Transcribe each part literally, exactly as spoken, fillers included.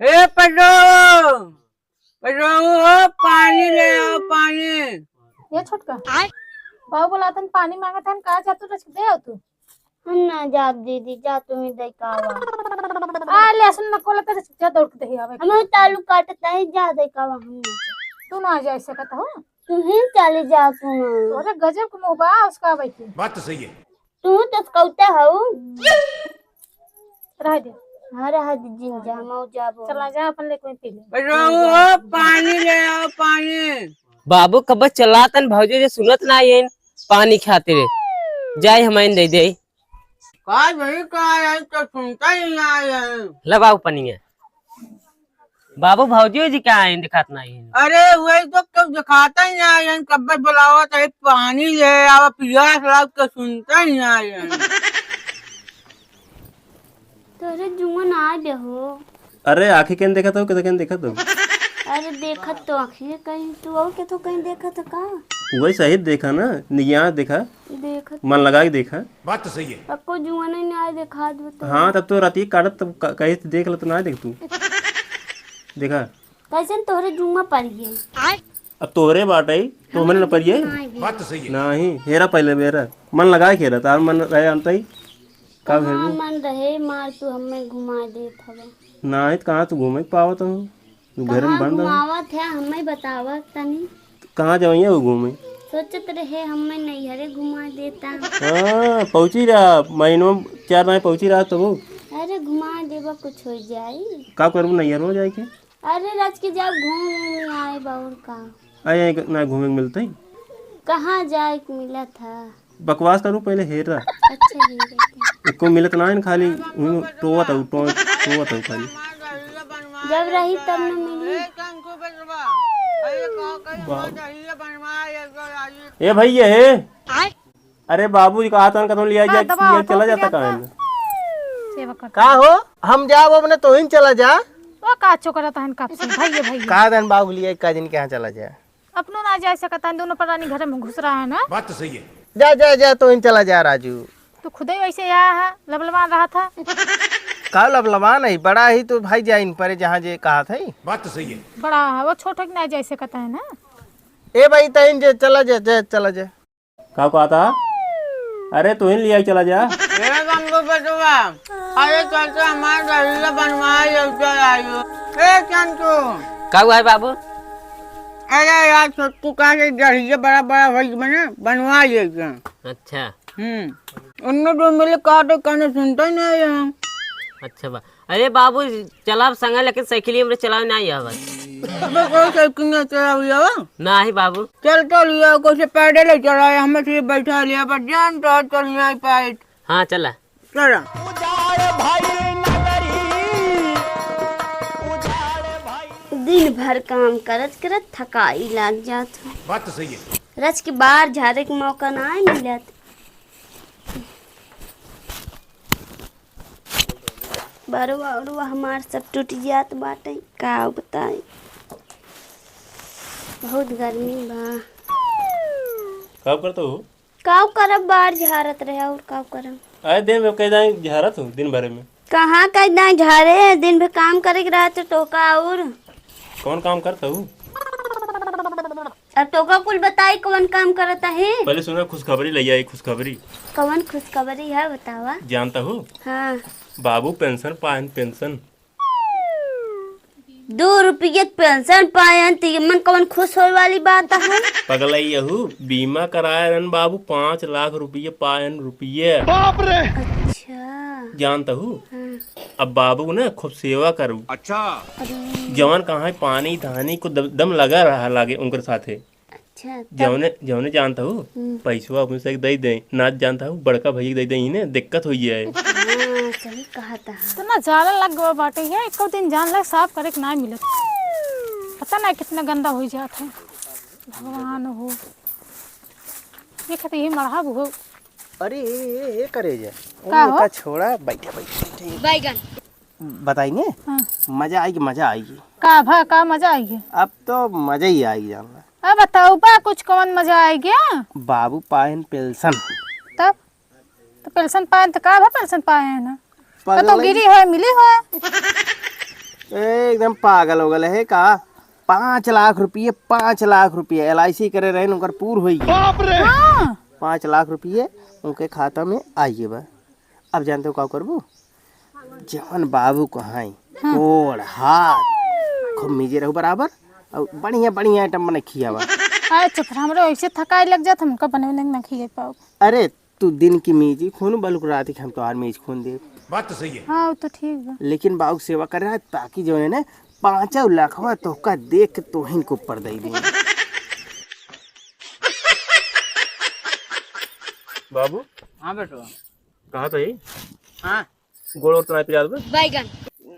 ए पटो, पटो हो, पानी ले आओ, पानी। ये छोटका, आय। बाबू बोलातन, पानी मांगत हन, कहाँ जातू, रच के दे आओ तू। हम ना जाब दीदी, जा तू ही दे के आवा। आ, लहसुन न कोला, तेरे जा दौड़ के दही आवे। हम तालू काटत है, जा दे के आवा, हम ना जाब। तू ना जा सकत हो। तू ही चली जा, तू ना। तोरे गजब के मुंह बा, उसका बैठी। बात तो सही है। तू तो सकौते हऊ। रह दे। हाँ, रह दे, जिन जा, मऊ जाबो। चला जा, अपन ले कोई पी ले। रहुआ, पानी ले आओ, पानी। बाबू कब चलातन भौजी जे सुनत ना आइन पानी खातिर। जाए हम आइन दे दे। का भाई, का आइन तो सुनता ही ना आइन। ले बाबू पनिया। बाबू भौजी जी का आइन दिखात ना आइन। अरे वही तो कब दिखाता ही ना आइन, कब बुलावत है पानी ले आवा, पियास लाग के सुनता ही ना आइन। तोरे जुआ ना आए हो। अरे आँखें केन देखत हो, केन देखत हो? अरे देखत तो आँखें कहीं, तू और के तो कहीं देखत है का? वही सही देखा ना, निगाह देखा, देखत मन लगा के देखा। बात तो सही है। पक्को जुआ नहीं, नहीं आए देखा दो तो। हाँ, तब तो राती काटत, तब क-, कहीं से देख ले तो ना देख तू। देखा। कैसन तोहरे जुआ पड़ गए? अब तोहरे बाटे, तो हमने न पड़िए। बात तो सही है। नहीं, हेरा पहले बेरा। मन लगा के हेरा, तार मन रहे अंत ही। का कहाँ भेजू? मन रहे, मार तू हमें घुमा देत हवा। नाही, त कहाँ तू घूमे के पावत हो? तू घर में कहाँ बंद हो। घुमावत है, हमें बतावत तनी। कहाँ जावइया वो घूमे? सोचत रहे हमें नैहरे घुमा देता। हाँ, पहुँची रहा, महीनों में चार नाई पहुँची रहा तब वो। अरे घुमा देबा, कुछ हो जाई। का करबू नैहर हो जाए के? अरे रच के जब घूम घूम आए बा और का। अरे ना घूमे के मिलते। कहाँ जाए के मिला था? बकवास करू, पहले हेर रहा। अच्छा, हेर रहा। एको मिलत ना है, खाली यूं टोवत हऊ, टो-, टोवत हऊ खाली। जब रही तब न मिली। बा-, ए भैया, हे। अरे बाबू जी कहा था, कतौ लिया जा, दबा, लिया चला जाता कहाँ है? सेवा कर। का हो? हम जाब अपने, तोहिन चला जा। वो का चो करत हन कब से, भैया, भैया। का दन बाबू लिया, का जिन के यहाँ चला जा। अपनो ना जा सकत हन, दोनों परानी घर में घुस रहा है ना। बात तो सही है। जा, जा, जा, तोहिन चला जा, राजू। तू खुदे वैसे यहाँ है, लबलबान रहा था। का लबलबान है? बड़ा ही तो भाई जा इन परे जहाँ जे कहा था। बात तो सही है। बड़ा है, वो छोट है कि ना जा सकत है ना। ए भाई, तोहिन जे चला जा, जा, चला जा। का कहता? अरे तोहिन लिया चला जा। ए गंगू बेटवा, अरे चल के हमार दहिया बनवा ले चल आयो। ए चंदू। का हुआ है बाबू? अरे यार छोटकू कहा के दहिया बड़ा बड़ा भाई बने बनवा ले जा। अच्छा। हम्म। उन्नो दो मिले कहा तो कहने सुनता ही नहीं है। अच्छा बा। अरे बाबू, चलब संगे, लेकिन साइकिलिया में चलावे ना आवा। अबे कोई साइकिल ना चलावे आवा? नाही बाबू। चल तो लिया, कोई से पैदल ही चलाए, हमें से बैठा लिया, पर जान तो चल नहीं पाए। हाँ, चला। चला। दिन भर काम करत करत थकाई लाग जात हो। बात तो सही है। रच के बार झारे के मौका ना मिलत। बरुआ उरुआ हमार सब टूट जात बाटे, का बताई, बहुत गर्मी बा। का करत हो? का करब, बार झारत रहे, और का करब? आए दिन में कई दाई झारत हो, दिन भर में। कहाँ कई दाई झारे, दिन भर काम करे के रहत टोका। और कौन काम करत हो? अब तोका कुल बताई कवन काम करत है? पहले सुना खुशखबरी ले आई, खुशखबरी। कवन खुशखबरी है बतावा? जानता हो? हाँ। बाबू पेंशन पायन, पेंशन। दो रुपये पेंशन पायन, तो ये मन कवन खुश होए वाली बात है? पगलई यहू, बीमा कराए रहन बाबू, पाँच लाख रुपये पायन रुपये। बाप रे! अच्छा। जानता हूँ? हाँ। अब बाबू ने खूब सेवा करू। अच्छा। अरे। जवन कहाँ पानी धानी को दम, दम लगा रहा लागे उनकर साथे। अच्छा, तब? जौने, जौने जानता हूँ, हम्म। पैसवा अपने से दे दे, ना जानता हूँ, बड़का भैया के दे दे, इन्हें दिक्कत हो जाए। हाँ, सही कहा था। इतना ज्यादा लग गवा बाटे है, एको दिन जान लग साफ करे के ना मिलत। पता ना कितना गंदा हो जात है। भगवान हो। देखत ही मरहा हो। अरे, ए, ए, ए, करे जा। का ओ, हो? एका छोड़ा, बैठे, बैठे, बैठे। बैगन। बताई ने? हाँ। मजा आएगी, मजा आएगी। का भा, का मजा आएगी? अब तो मजा ही आएगी, जान ला। अब बताओ बा, कुछ कौन मजा आएगी? बाबू पायन पेंशन। तब? तो पेंशन पायन तो का भा पेंशन पायन ना? पगलई। तो गिरी होए, मिली होए। ए, एकदम पागल हो गए है का? पाँच लाख रुपये, पाँच लाख रुपये एल आई सी करे रहे, उनकर पूर होई गया। बाप रे! हाँ। पाँच लाख रुपये उनके खाता में आइए बा। अब जानते हो का करबू? जवन बाबू को हैं, हाँ। कोड़ हाथ, खूब मीजे रहू बराबर, और बढ़िया बढ़िया आइटम बने खियावा। अरे चुप रह, हमरे वैसे थकाई लग जात, हमका बने बने ना खिए पाओ। अरे तू दिन की मीजी खून बलुक रात की हम तोहार मीज खून देब। बात तो सही है। हाँ, वो तो ठीक बा। लेकिन बाबू की सेवा करे रहा, ताकि जो है ना पाँचों लखवा तोहका देख के तोहिन के ऊपर दे दे। बाबू। हाँ बेटवा। कहाँ तो ही? हाँ। गोड़ ओड़ तो नहीं पिला दे। बैगन।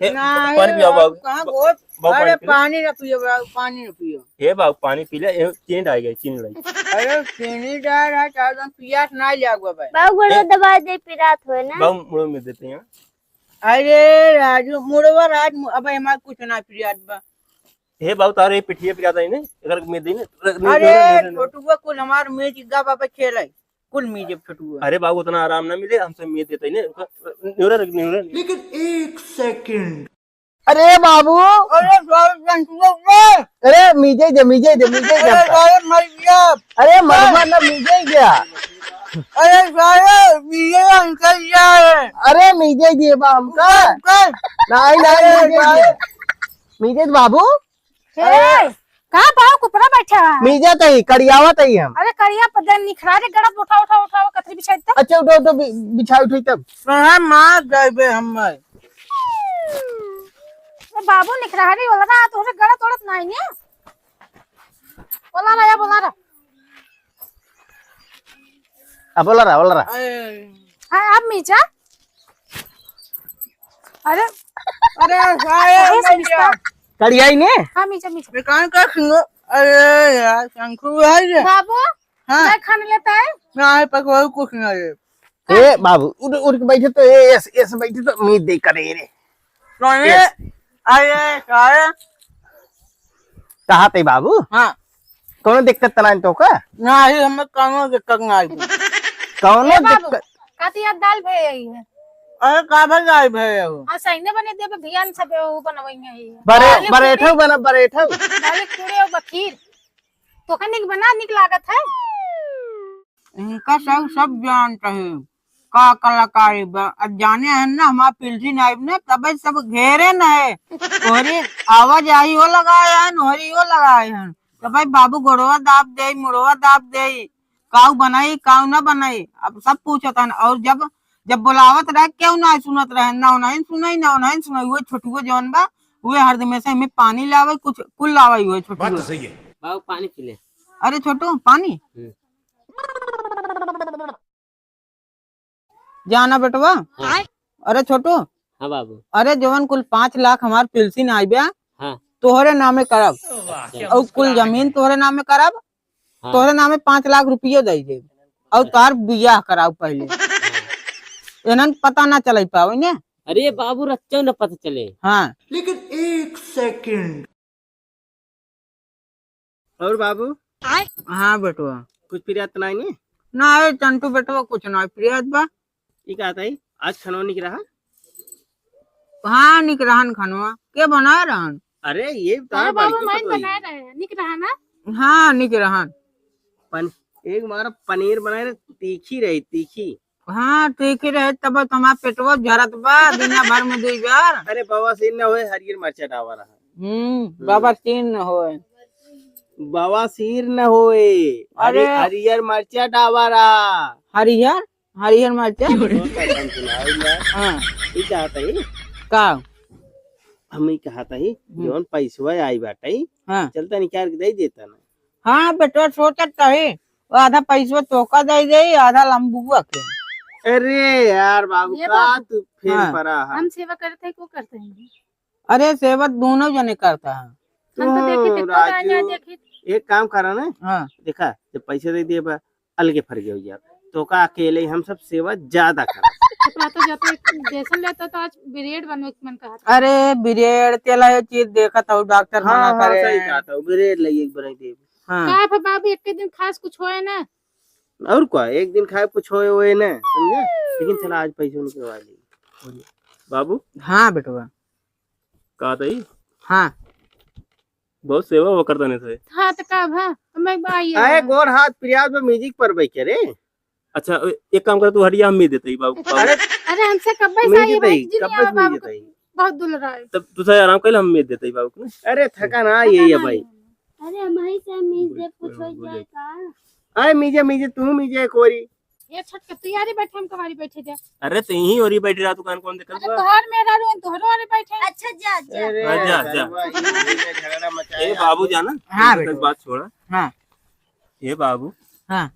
हे, ना, पानी हे पिया बाबू, बाबू। कहाँ गोड़? बाबू, अरे पानी पिया। पानी ना पियो बाबू, पानी ना पियो। हे बाबू, पानी पी ले, ये चीनी डाल गई, चीनी लाई। अरे चीनी डाल रहा, चार दिन पियास ना जागो भाई। बाबू गोड़ ए। दबा दे, पिरात होए ना। बाबू मुड़ो में देते हैं। अरे राजू, मुड़वा राज, अब हमार कुछ ना पियात बा। हे बाबू, तारे पिठिया पिरात है ने, अगर में दे ने, अरे छोटुआ कुल हमार में जिग्गा बाबा खेले। कुल मीजे छोटुआ। अरे बाबू, उतना आराम ना मिले, हमसे मीज देते ही नहीं। न्यूरा रख, न्यूरा। लेकिन एक सेकंड। अरे बाबू। अरे सारे जंतुआ बे। अरे मीजे दे, मीजे दे, मीजे दे। अरे सारे मर गया। अरे मरवा ना, मीजे गया। अरे सारे मीजे निकल गया है। अरे मीजे दिए बा हमका। निकल। नहीं, नहीं, अरे मीजे सारे। दिए। मीजे दे बाबू। ए, कहाँ बाबू कुपरा बैठा है? मीजा तई, कड़ियावा तई हम। अरे कड़िया पर दे निखरा रे, गड़ा उठा, उठा, उठा, कतरी बिछाई त। अच्छा, उठो, उठो, बि-, बिछाई उठाई तब। कहाँ मार जाइबे हम? ए बाबू निखरा रे, बोला ना, तोहरे गड़ा तोड़त नहीं है। बोला रहा, या बोला रहा। अब बोला रहा, बोला रहा। अरे। हाँ, अब मीजा। अरे। अरे, सारे अरे, मीजा। कड़ियाई ने? हाँ, मीजा, मीजा। बेकार का सुनो। अरे यार, शंकु भाई रे। बाबू, हाँ। क्या खाने लेता है? ना, है पकवाऊ कुछ ना रे। ए बाबू, उठ, उठ के बैठे तो, ए, एस, एस बैठे तो, मीज दे करे रे। कौन है? एस। अरे, सारे। कहा थे बाबू? हाँ। कौनो दिक्कत त नाहीं तोहका? नाहीं, हमें कौनो दिक्कत नाहीं। कौनो ए बाबू, दिक्कत? काती याद दाल भे आई है। अरे, का भे दाल भे हो? हाँ, सही ने बने देबे, भियान सब वो बनवई है ये। बरे-, दाल बरेठो पूरी। बना, बरेठो। दाल पूरी और बखीर। तोहका निक बना, निक लागत है। इनका सब, सब जानत है। का कलाकारी बा? अब जाने हन ना, हमार पिलसिन आइब ना, तबे सब घेरे न है। तोहरी आवाज आई हो लगाए हन, होरी हो लगाए हन। तो भाई बाबू गोड़वा दाब दे, मुड़वा दाब दे, काऊ बनाई, काऊ ना बनाई, अब सब पूछत हन। और जब, जब बोलावत रहे, केहू ना सुनत रहे, ना उन्हें सुनाई, ना उन्हें सुनाई। वो छोटुओ जौन बा, वो हर दिन में से हमें पानी लावे, कुछ कुल लावे, वो छोटुओ। बात तो सही है। बाबू पानी पी ले। अरे छोटू, पानी? हम्म। जाना बेटवा। हाँ। अरे छोटू। हाँ बाबू। अरे जवन कुल पाँच लाख हमार पिलसिन आइबे, हाँ। तोहरे नामे करब। अच्छा। और कुल जमीन तोहरे नामे करब, हाँ। तोहरे नामे पाँच लाख रुपयो दे देब। और अच्छा। तोहार बियाह कराऊ पहले। हाँ। इन्हन पता ना चले पावे ने। अरे बाबू, रच्चो न पता चले। हाँ। लेकिन एक सेकंड। और बाबू? हाँ बेटवा। कुछ पिरियात नाई ने? ना, ए चंटू बेटवा, कुछ ना पिरियात बा। ई का ताई, आज खनवा निक रहा? हाँ, निक रहन खनवा। के बनाए रहन? अरे, ये तार अरे बाबू, बड़की मैं पतोही। बनाए रहे, निक रहा ना? हाँ, निक रहन। पन-, एक बार पनीर बनाए रहे, तीखी रही, तीखी। हाँ, ठीक ही रहे, तब तुम्हार पेटवा झरत बा, दुनिया भर में दुई बार। अरे, बवासीर न होए, हरियर मरचा डावा रहा। हम्म, हम्म। बवासीर न होए। बवासीर न होए, हरि-, अरे। हरियर मरचा डावा रहा। हरियर? हरियर मरचा? हाँ। ई कहत ही? का? हम ई कहत ही, हम्म। जौन पैसवा आई बाटे, हाँ। चलता निकाल के दे देता ना। हाँ, बेटवा, सोचत रही, वो आधा पैसवा तोका दे दे, आधा लंबुआ के। अरे यार बाबू, ये का बाबू। तू फेर हाँ। परा है? हम सेवा करते हैं, को करते हैं? अरे, सेवा दोनों जने करता है। हम तो देखी, हम्म, देखो, राजू, आने देखी। एक काम करा ना। हाँ। देखा, जब पैसे दे दिए बा, अलगे फरगे हो जाए। तोका अकेले हम सब सेवा ज्यादा करा। तो कहता जाता है, जैसन लेता तो आज ब्रेड बनवे के मन कहा था। अरे, ब्रेड, तेला ये चीज देखत हूँ, डॉक्टर हाँ, मना हाँ, करे। सही कहत हूँ, ब्रेड लइए एक बनाई देब। हाँ। का है बाबू, एक दिन खास कुछ होए ना। और का, एक दिन खाए कुछ होए, होए ना, समझे? लेकिन चला, आज पैसे निकलवा ली। बाबू। हाँ, बेटवा। का तई? हाँ। बहुत सेवा वो करता नहीं थे। हाँ, तो का भा? हमें बा ये अरे, बा। गोड़ हाथ पिरियात में म्यूजिक पर बैठ के रे। अच्छा, ए-, एक काम कर, तू हटिया, हम म्यूजिक देते ही बाबू। अरे, अरे, हमसे कब्बे से म्यूजिक ये दे, भाई जी, कब्बे से बाबू म्यूजिक को दे। बहुत दुलरा है। तब तू से आराम कर ले, हम म्यूजिक देते ही बाबू को। अरे, थका ना, थका ये, ये ना भाई। ये। अरे, हम ही से म्यूजिक कुछ हो जाए का? अरे, म्यूजिक, म्यूजिक, तू म्यूजिक एक ओरी। ये छोटके तैयारी बैठे, हम कबारी बैठे जा। अरे, तू ही ओरी बैठी रहा, दुकान कौन देखत अरे, बा? तोहार मेहरारू, तोहरो ओरी बैठे। अच्छा, जा, जा। अरे, हाँ, जा, जा। सरवा, ये झगड़ा मचाए ए, आप बाबू लोग। जाना, हाँ, एक बेटा। बात छोड़ा। हाँ। ए, बाबू। हाँ।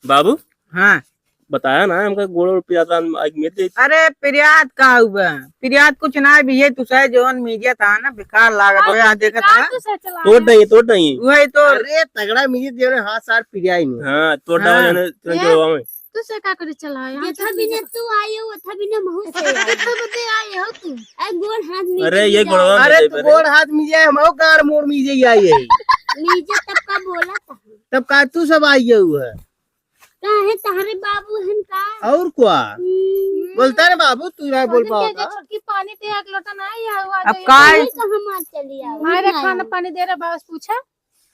बाबू। हाँ। बताया ना, हमका गोड़ और पिरात आज मिल जाई। अरे, पिरियात का हुआ? पिरियात कुछ ना भी है, तू सहे जवन मीडिया था ना, बेकार लागत है, हाँ, यहाँ देखत बेकार है। तू सहे चला तोड़ है। नहीं, तोड़ नहीं। वही तो। अरे, तगड़ा मीडिया दे रहे, हाँ, सार पिरिया ही नहीं। हाँ, तोड़ हाँ। डाल जाने, तुरंत ये जोड़वा में। तू से का करे चला है? जथा बिना तू आए हो, वथा बिना महू से आए। कितना बजे आए हो तू? अरे, गोड़ हाथ मीजे अरे, ये मीजे गोड़वा आए। अरे, मीजे तू बरे। गोड़ हाथ मीजे, हम गाड़ मोड़ मीजे आई है। मीजे तब का बोला था? तब का तू सब आई है हुआ? काहे तहरे बाबू हन का? और क्या? हम्म। बोलता रे बाबू, तू ना बोल पाओ का? छोटकी पानी ते एक लोटा ना आया हुआ अब जो का ये है? पानी तो हमार चली आओ। मारे खाना पानी दे रहा बाबू, पूछा?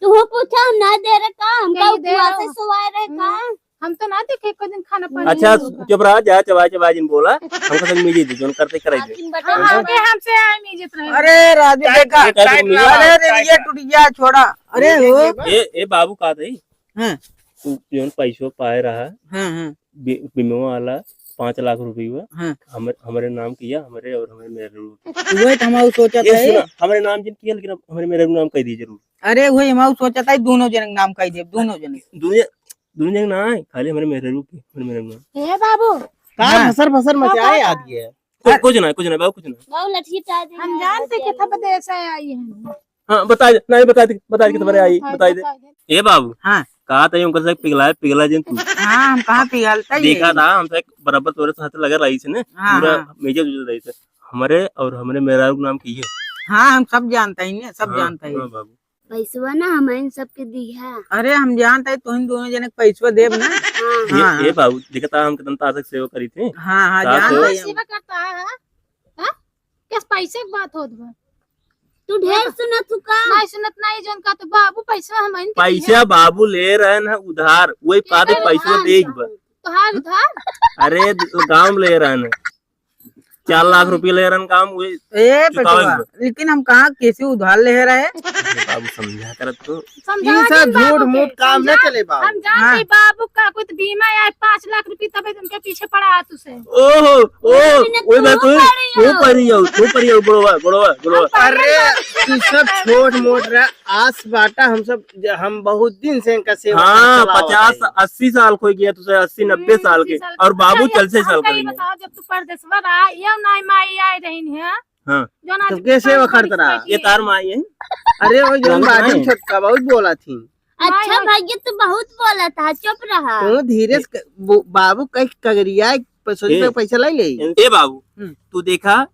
तू हो पूछा, हम ना दे रहे का? हमका यही दे उपवास रहा। से सोवाए रहे का? हम्म। हम तो ना देखे एको दिन खाना पानी अच्छा, नहीं होगा। चुप रहा, जा चबाई चबाई जिन बोला, हमका सब मीजे दे, जोन करते कराई दे। हाँ, हाँ, हमके हमसे आए मीजे रहे। अरे राजू टाइट, देखा, टाइट, टाइट, अरे रे, टाइट। ये टूट गया, छोड़ा। अरे हो। ए, ए बाबू का दे? हाँ। उ जौन पैसो पाए रहा, हाँ, हाँ। बी-, बीमा वाला पाँच लाख रुपया, हाँ। हमर-, हमरे नाम किया, हमरे और हमरे मेहरारू के। वही तो हम सोचत ये है। सुना, हमरे नाम जिन किया, लेकिन अब हमरे मेहरारू नाम कह दी जरूर। अरे वही हम सोचत है, दोनों जन के नाम कह दे, दोनों जन। दोनों, दोनों जन ना आए, खाली हमरे मेहरारू के, हमरे मेहरारू नाम। ए बाबू। का हाँ। फसर फसर मचाए बाबू। आदि है। कु-, कुछ ना, कुछ ना, बाबू, कुछ ना। बाबू, लठिया चाट दे हम ना, जानते लठिया कि थप ले। देश से आई हैं। हाँ, बता दे, नहीं, बता दे, बता दे, कितना बड़े आई, हम्म, बता दे। बता दे। ए बाबू, हाँ। कहा था, उनका से पिघला है, पिघला जिन तू। हाँ, हम कहाँ पिघलता ही देखा है। था, हम तो एक बराबर तोरे साथ लगा रही थी ने, हाँ, पूरा हाँ। मेजर उजर रही थी। हमारे और हमारे मेहरारू के नाम की है। हाँ, हम सब जानता ही ने, सब हाँ, जानता ही। हाँ बाबू। पैसवा ना हम इन सबके दिहा। अरे, हम जानत है, तोहिन दोनों जने के पैसवा देब ना। हाँ। ये, हाँ, ये हाँ। बाबू, देखता हम कितना ताजक सेवा करी थे। हाँ, हाँ, ताजक जानत सेवा। है हम। सेवा करता है, हाँ? हाँ? किस पैसे की बात होत बा? तू ढेर हाँ। सुनत हु का? नहीं सुनत नहीं, जोन का तो बाबू पैसवा हम इन के पैसा दिहा। बाबू ले रहे हैं उधार, वही के बात करे पैसवा उधार? दे एक बार। तोहार उधार? अरे, गाँव में ले रहे हैं। चार लाख रुपया ले रहन काम, उहे ए चुकावे बेटवा, के बा। लेकिन हम कहाँ किसी उधार ले रहे? अरे बाबू, समझा करत तो। समझा ई सब दे बाबू झूठ के, मूठ काम न समझा। चले बाबू। हम जानते हाँ। बाबू का कुछ बीमा आए पाँच लाख रुपया, तबे उनके पीछे पड़ा हाथ उसे। ओहो, ओ, अरे, ओए तू बात, तू पड़ी हो। पड़ी हो, तू पड़ी हो, गोड़वा, गोड़वा, गोड़वा। हम पड़ी अरे, हो। तू सब छोट मोट रह, आस बाटा, हम सब ज-, हम बहुत दिन से इनका सेवा हाँ, करत चलावत पचास, हई। अस्सी साल कोई गया, तुझे अस्सी, नब्बे हम्म, साल अस्सी के। साल और के। बाबू अच्छा, ये चल से हमका साल ये करेंगे। बताओ, जब तू परदेसवा रहा, ये नाई माई आए रही है, हाँ। जो ना तो आज कैसे पाँच वखरत बरिस रहा? बैठी ये है। तार माई है? अरे, वो जो बहुत बाजू नहीं। छोटका बहुत बोला थी। अच्छा माई हो। भैया, तू बहुत बोला था, चुप रहा। तू धीरे से क-, बो-, बाबू कहीं कगरिया, प-, सोच ए, पे पैसा लाई ले। ए बाबू, हम्म। तू देखा,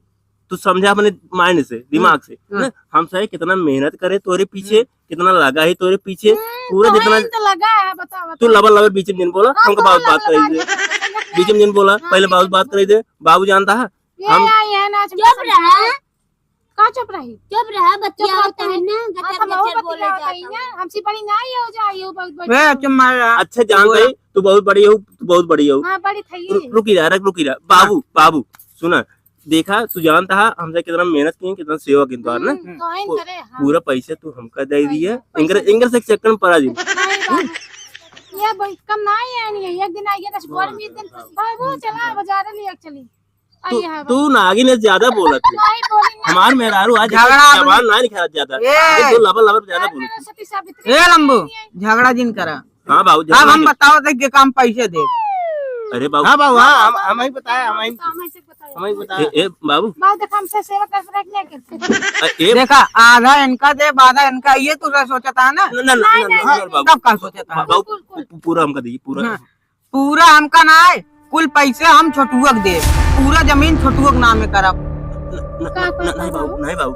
तू समझा अपने mind से, दिमाग से, हाँ। ना? हम सारे कितना मेहनत करे तोरे पीछे, हम्म। कितना लगा है तोरे पीछे, हम्म, पूरा तो जितना है तो लगा है, बता, बता। तू लबर लबर बीच में जिन बोला, हाँ, हमको तो बात, बात लबर करी लबर दे। लबर बीच में जिन बोला, हाँ, पहले बीच बाबू में बात बोला। करी दे, बाबू जानता है, ये हम आए हैं ना, चुप रहा। का चुप रही? चुप रहा, बतिया चुप होता है रहते ना, हैं। हाँ, गचर हम और गचर बोले बतिया जाता होता है। है। हमसे बड़ी ना ये हो जाए, ये बहुत बड़ी ए, हो। चुप मार रहा। अच्छा, जानता है, तू बहुत बड़ी हो, तू बहुत बड़ी हो। हाँ, बड़ी थई। रु-, रुकी रहा, रुक, रुकी रहा। बाबू, हाँ। बाबू, सुना, देखा, तू जानता है, हमसे कितना मेहनत की, कितना सेवा की तोहार ना। हम्म, तो आइन पू-, करे, हाँ। पूरा पैसा तू हमका दे दिया। पैसा, इनकर, पैसा। इनकर से चक्कर में पड़ा जी। नहीं, बाबू। ये भाई, कम ना आए, यानी एक दिन आइए, दस बार में एक दिन। बाबू, चला, बाजार ले चली। तू, आइए, हाँ, तू बाबू। नागिन है, ज्यादा बोलत है। नहीं, बोली ना। हमार मेहरारू आज झगड़ा जबान ना निकालत ज्यादा। ए! ये तो लबर लबर ज्यादा अरे, बोलत है। सती सावित्री ए, लंबू, नहीं है। झगड़ा जिन करा। हाँ, बाबू, अब झगड़ा हम जिन। बताओ थे कि काम पैसे दे। अरे, बाबू। हाँ, बाबू, हाँ, हम, हम ही बताए, हम ही, हम ऐसे बताए। हम ही बताए। ए, ए, बाबू। बाबू, देख, हमसे सेवा कर रहे हैं, क्या करते हैं? ए, ए, देखा, आधा इनका दे, आधा इनका, ये तू सोचता है ना? ना, ना, ना, नहीं, ना, नहीं, ना, नहीं। बाबू। तब का सोचता है? बाबू, बिल्कुल, बिल्कुल। पू-, पूरा हमका दीजिए, पूरा। हाँ। पूरा हमका ना है, कुल पैसे हम छोटुआ के देब, पूरा जमीन छोटुआ के नामे करब। न-, न-, का न-, कहत नहीं बाबू, बाबू? नहीं बाबू,